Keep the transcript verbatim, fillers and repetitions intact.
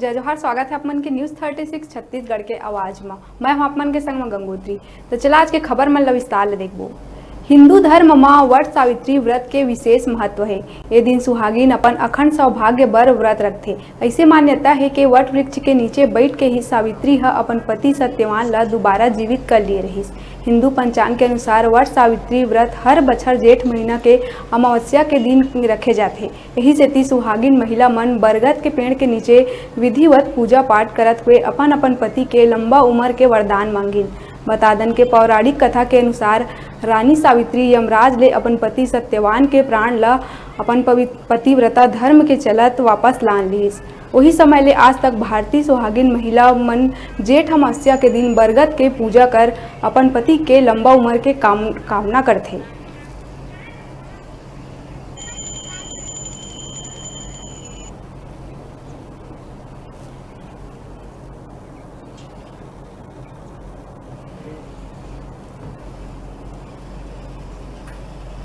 जय जोहार, स्वागत है आप मन के News Thirty Six छत्तीसगढ़ के आवाज म। मैं हूं आप मन के संग म गंगोत्री। तो चला आज के खबर मन ला विस्तार ले देखबो। हिंदू धर्म म वट सावित्री व्रत के विशेष महत्व हे। ये दिन सुहागिन अपन अखंड सौभाग्य बर व्रत रखथे। ऐसे मान्यता हे कि वट वृक्ष के नीचे बैठ के ही सावित्री ह अपन पति सत्यवान ला दोबारा जीवित कर लिए रहिस। हिंदू पंचांग के अनुसार वट सावित्री व्रत हर बछर जेठ महीना के अमावस्या के दिन रखे जाथे। यही सेती सुहागिन महिला मन बरगद के पेड़ के नीचे विधिवत पूजा पाठ करत हुए अपन अपन पति के लंबा उम्र के वरदान मांगिन। बता दन के पौराणिक कथा के अनुसार रानी सावित्री यमराज ले अपन पति सत्यवान के प्राण ल अपन पवि-, पतिव्रता धर्म के चलत वापस लान लिस। वही समय ले आज तक भारतीय सुहागिन महिला मन जेठ अमावस्या के दिन बरगद के पूजा कर अपन पति के लंबा उम्र के काम, कामना करथे।